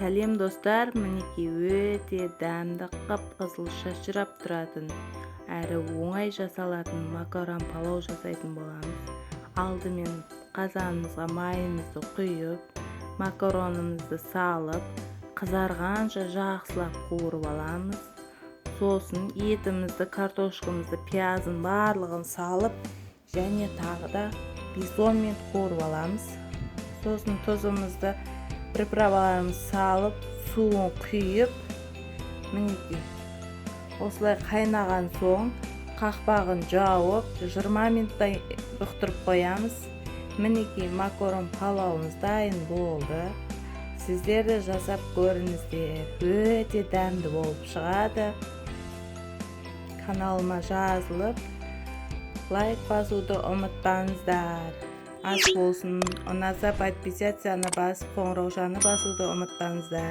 Сәлем, достар! Мінекей, өте дәмді, қып-қызыл шашырап тұратын әрі оңай жасалатын макарон палау жасайтын боламыз. Алдымен қазанымызға майымызды құйып, макаронымызды салып, қызарғанша жақсылап қуырып аламыз. Сосын етімізді, картошкамызды, пиязын, барлығын салып және тағы да 5-10 минут қуырып аламыз. Сосын тұзымызды, приправаларымызды салып, суын құйып, мінекей, осылай қайнаған соң қақпағын жауып, 20 минуттай бұқтырып қоямыз. Мінекей, макарон палауымыз дайын болды. Сіздер де жасап көріңіздер, өте дәмді болып шығады. Каналыма жазылып, лайк басуды ұмытпаңыздар. Ас болсын! Ұнаса, подписаться басып, қоңыраушаны басуды ұмытпаңыздар.